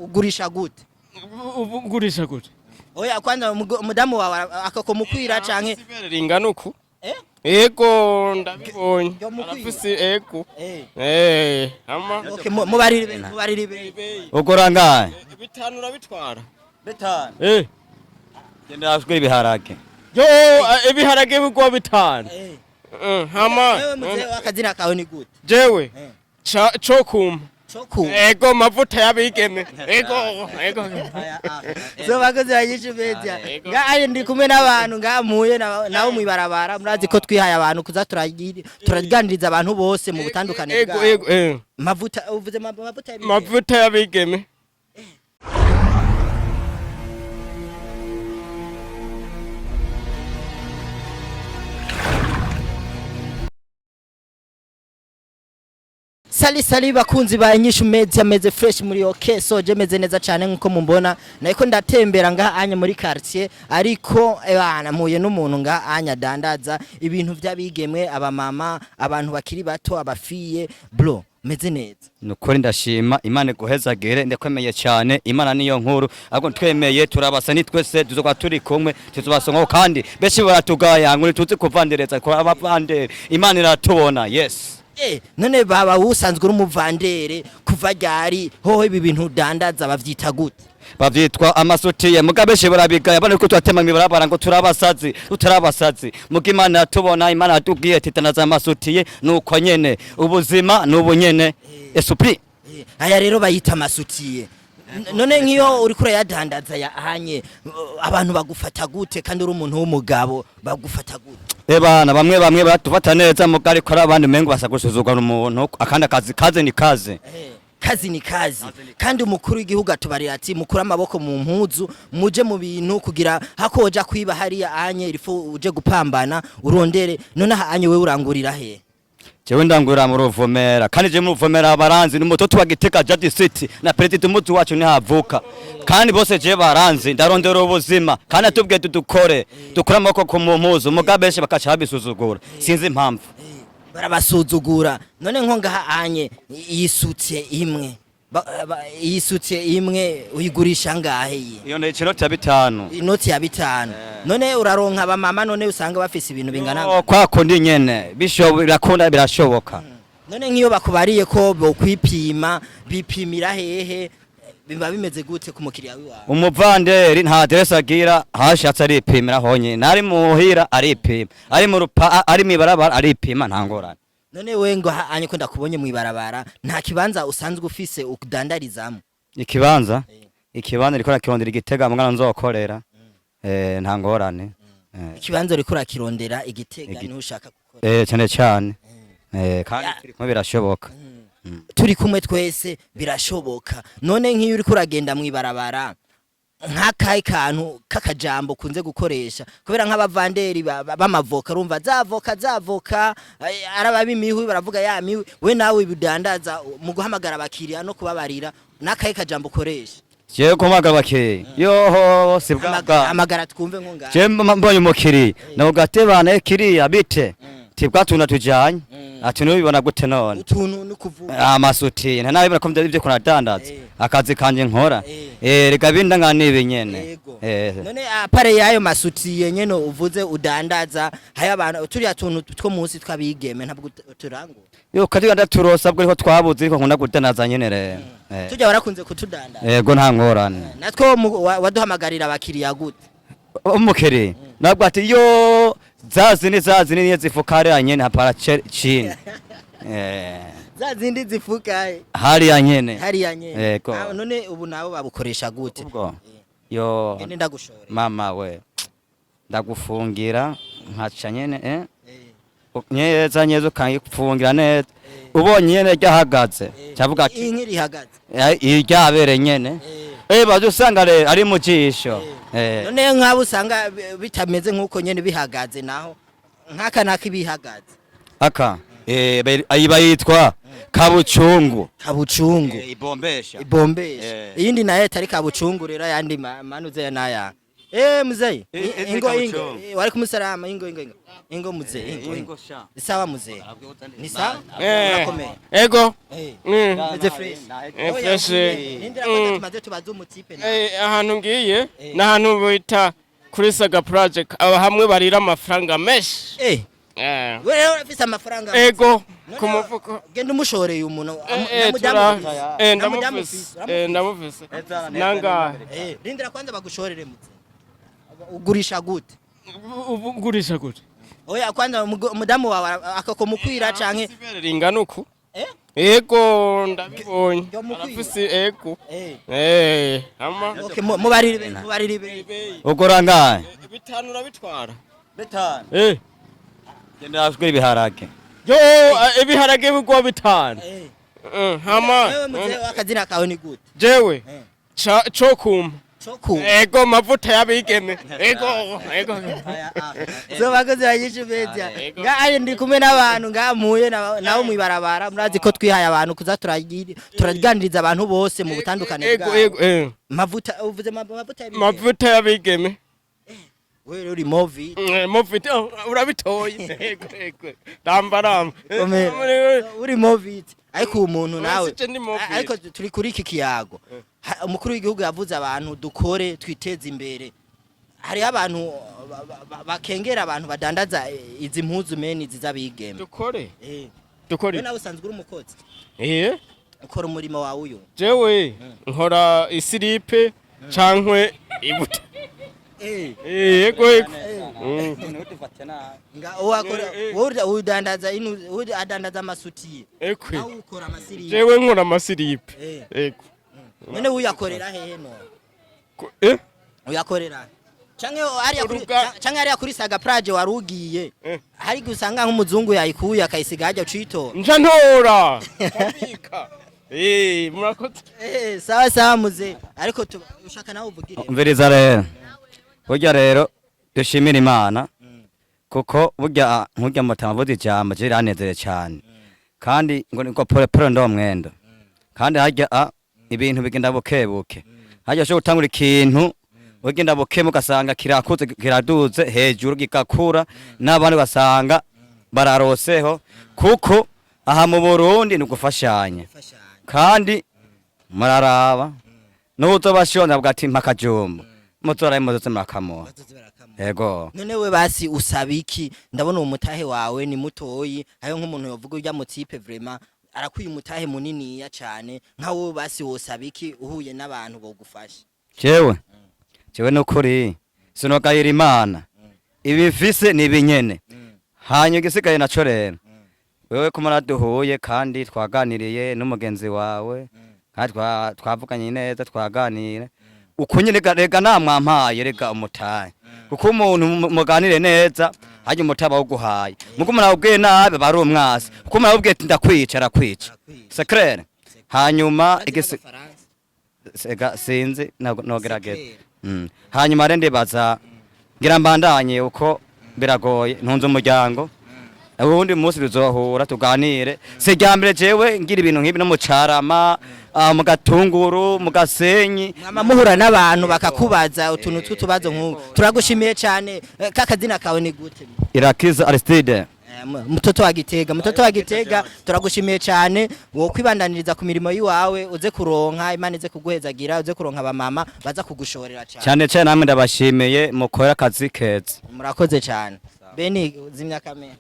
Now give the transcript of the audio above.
Ugurisha gute? Ugurisha gute? Oya, kwanza umudamu wawe akakomukwira canke? Ibere ringana uku. Eh? Ego, ndabibonye. Yo mukwira. Arafise, ego. Eh. Eh, ama Okay, mubarire, mubarire ibe. Ugura ngahe? 5 urabitwara. 5. Eh. Genda ashwe ibiharage. Yo, ibiharage bigwa 5. Eh. Hama Wewe mzee, akazina kawe ni gute? Jewe Eh. co kumpa. Coku. Ego, mavuta y'abigeme. Ego, ego. So bakozi ba Inyishu Media. Yego. Nga ayo ndi kumwe n'abantu nga muye nabo mwibarabara, murazi ko twihaye abantu kuza turaganiriza abantu bose mu butandukane Ego. bwabo. Ego, eh. Mavuta uvuze, mavuta y'abigeme. Mavuta y'abigeme. Sali sali bakunzi ba Inyishu Media, meze fresh muri okay, so je meze neza cyane nkuko mumbona. Nariko ndatembera ngaha anya muri quartier, ariko ebana muye n'umuntu ngaha anya dandaza ibintu by'abigemwe, abamama, abantu bakiri bato, abafiye. Bro, meze neza? Nukuri ndashima Imana iguhezagire, ndakwemeye cyane. Imana niyo nkuru, ahubwo twemeye turabasa ni twese tuzoba turi kumwe, tuzobasongaho. Kandi benshi baratugaya ngo ntituzi kuvandereza ko abavandere. Imana iratubona, yes. None baba usanzwe uri umuvandere kuva ryari? Hoho ibi bintu udandaza bavyita gute? Bavyitwa amasutiye, muga benshi barabigaya bane ko turatema mw'ibarabara ngo turabasazi. Tutarabasazi, muga Imana iratubona. Imana yatubwiye ati tanaza amasutiye, nuko nyene ubuzima nubu nyene esprit. Aya rero bayita amasutiye. None nk'iyo uriko urayadandaza ya ahanye, abantu bagufata gute? Kandi uri umuntu w'umugabo, bagufata gute? Ebana, bamwe bamwe baratufata neza, muga ariko ari abandi umengo basa gusuzugura umuntu. Akandi akazi, kaze ni kaze. Kazi ni kazi. Kandi umukuru w'igihugu atubarira ati mukure amaboko mu mpuzu, muje mu bintu, kugira hako woja kwiba hariya anye, irifu uje gupambana urondere. None aha anye wewe urangurira he? Jewe ndangurira mu Ruvumera, kandi je mu Ruvumera baranzi, ni umutoto wa Gitega Jadi City na President umutu wacu ntihavuka, kandi bose je baranzi. Ndarondera ubuzima, kandi atubwiye tudukore, dukure amaboko ku mu mpuzu, muga benshi bakaca babisuzugura, sinzi impamvu. Barabasuzugura. None nko ngaha anye yisutse imwe, yisutse imwe uyigurisha ngahe iyi? Iyo ni inoti ya 5. Inoti ya 5. None uraronka abamama none usanga bafise ibintu bingana? Oh, kwa kundi nyene birakunda, birashoboka. None nk'iyo bakubariye ko bokwipima, bipimira hehe? Biba bimeze gute ku mukiriya wiwawe? Umuvanderi nta aderesi agira, hashatse aripimira honyine, ari muhira aripima, ari mu rupa, ari mw'ibarabara aripima, nta ngorane. None we ngo anye ko ndakubonye mwibarabara, nta kibanza usanzwe ufise udandarizamo? Ikibanza, ikibanza riko rakirondera Igitega, mwana nzokorera, nta ngorane. Ikibanza uriko urakirondera Igitega? Niho ushaka gukora? Cyane cyane, kandi turi kumwe birashoboka. Turi kumwe twese birashoboka. None nk'iyo uriko uragenda mwibarabara, nk'akahe kantu k'akajambo kunze gukoresha? Kubera nk'abavanderi b'amavoka, urumva zavoka zavoka, araba imihwi baravuga ya mihwi. We nawe bidandaza, mu guhamagara abakiriya no kubabarira, n'akahe kajambo ukoresha? Jewe kumpamagara abakiriya, yoho si bwabwa. Hamagara twumve nko ngaha. Je mbonye umukiriya navuga ati bana kiriya bite, tibwatunda tujanye, ati nubibona gute none? Utuntu ni kuvuga? Amasutiye nta nabibona ko ivyo kunadandaza, akazi kanje nkora. Rega bindanga nibi nyene. Yego. None apare yayo masutiye nyene uvuze udandaza, hayo abantu turiya tuntu two munsi twabigeme ntabwo uturangura? Yo kadiga ndaturosa bwo, ariko twabuze, ariko nkunda kudandaza nyene rero. Tujya warakunze kutudandaza? Yego, nta ngorane. Natwo waduhamagarira abakiriya gute? Umukiriya nabwo ati yo zazini zazini niyo zifuka hariya nyene hapara chini. Za zindi zifuka Hariya nyene. Hariya nyene? Yego. Ah, none ubu nabo babukoresha gute? Ubwo yo Ngende ndagushore. Mama we, ndagufungira nkaca nyene, neza neza, ukanyifungira neza, ubonye nyene ryahagaze cyavuga ati Inka irihagaze. Iryabere nyene, baje usanga rero ari mu jisho. None nk'abo usanga bitameze nk'uko nyene bihagaze, naho nk'aka nako ibihagaze? Aka ayiba yitwa kabucungu. Kabucungu. Ibombesha. Ibombesha. Iyindi nayo itari kabucungu rero, ayandi manuze naya? Mzee. Eh, Ingo eh, ingo. kamuchongo. Wa alaikum salam. Ingo ingo ingo. Ingo mzee, ingo ingo. Sawa mzee. Ni sawa? Eh, Urakomeye. ego. Eh. Mm. Meze fresh. Eh, Oya, fresh. Nindira kwanza tumaze tubaze umutipe na. Ahantu ngiye ni ahantu bita kuri Saga Project, aba hamwe barira amafaranga menshi. Wewe urafise amafaranga? Ego. None Ku mufuko. Genda umushoreye umuntu. Ndamufise. Ndamufise nangahe? Rindira kwanza bagushorere mzee. Ugurisha gute? Ugurisha gute? Oya, kwanza umudamu wawe akakomukwira canke? Ibere ringana uku. Eh? Ego, ndabibonye. Yo mukwira. Arafise, ego. Ama Okay, mubarire mubarire. Ugura ngahe? 5 urabitwara. 5. Genda ashwe ibiharage. Yo, ibiharage bigwa 5. Hama Wewe mzee, akazina kawe ni gute? Jewe co kumpa. Choku. Ego, mavuta y'abigeme, ego ego. So bakozi banyinshi media. Yego. Ngaye ndi kumwe n'abantu ngamuye nabo mwibarabara, murazi ko twihaye abantu kuza turaganiriza abantu bose mu butandukane Ego. bwabo. Ego. Mavuta uvuze, mavuta y'abigeme. Mavuta y'abigeme. Wewe uri movi. Movit, oh, urabitoye, ego ego, ramba ramba. Komera. Uri movit, ariko uwo muntu nawe Uretse ndi Movit. Ariko turi kuri iki kiyago. Umukuru w'igihugu yavuze abantu dukore twiteze imbere. Hariho abantu bakengera abantu badandaza izi mpuzu meni izi z'abigeme. Dukore. Dukore. Wewe nawe usanzwe uri umukozi? Ukora umurimo wawe uyu? Jewe nkora isiripe cankwe ibuta. Ego ego. Nga wakora wowe udandaza inu, wowe adandaza amasutiye? Ekwe. Nawe ukora amasiripe? Jewe nkora amasiripe. Ego. None uyakorera hehe no? Uyakorera canke hariya kuri canke hariya kuri Saga Plage warugiye? Hari gusanga nk'umuzungu yayikuye akayisiga hajya ucitora? Nja ntora nkabika. Murakoze. Sawa sawa muze, ariko ushaka nawe uvugire. Umviriza rero, burya rero dushimira Imana, kuko burya nkurya mutama avuze ijambo je riranezere cyane, kandi ngo niko pole pole ndo mwendo, kandi harya ibintu bigenda buke buke. Harya ushobora gutangura ikintu ugenda buke, ugasanga kirakuze, kiraduze hejuru, gikakura n'abandi ugasanga bararoseho, kuko aha mu Burundi ni ugufashanya. Kandi muraraba n'uzobashonza avuga ati mpa akajumbu, muzorabe muzoze murakamuha. Bazoze barakamuha. Yego. None we basi usaba iki? Ndabona uwo mutahe wawe ni mutoyi, ayo nk'umuntu yovuga urya mutipe vraiment arakwiye umutahe muniniya cane. Nka wowe basi wosaba iki uhuye n'abantu bogufasha? Jewe nukuri sinogayira Imana, ibi mfise ni ibinyene, hanyuma igisigaye naco rero wewe ko muraduhuye kandi twaganiriye n'umugenzi wawe, kandi twavuganye neza, twaganira uko nyene, rega namwampaye rega umutahe, kuko umuntu muganire neza harya umutahe bawuguhaye, mugo umuntu awubwiye nabi aba ari umwasi, kuko umuntu awubwiye ati ndakwica, arakwica. Arakwica. C'est clair. Hanyuma Urazi n'Abafaransa? Sega sinzi nogerageza. C'est clair. Hanyuma rero ndibaza ngira mbandanye uko biragoye, ntunze umuryango. Ubundi munsi tuzohura tuganire. Si irya mbere jewe ngira ibintu nk'ibi no mu Carama, mu Gatunguru, mu Gasenyi. Mwama muhura n'abantu bakakubaza utuntu tw'utubazo nk'ubu. Turagushimiye cyane. Kakazina kawe ni gute? Irakiza Aristide. Mutoto wa Gitega, mutoto wa Gitega, turagushimiye cyane. Wo kwibandaniriza ku mirimo yiwawe, uze kuronka, Imana ize kuguhezagira, uze kuronka abamama baza kugushorera cyane. Cyane cyane namwe ndabashimiye, mukora akazi keza. Murakoze cyane. Beni, zimya kamera.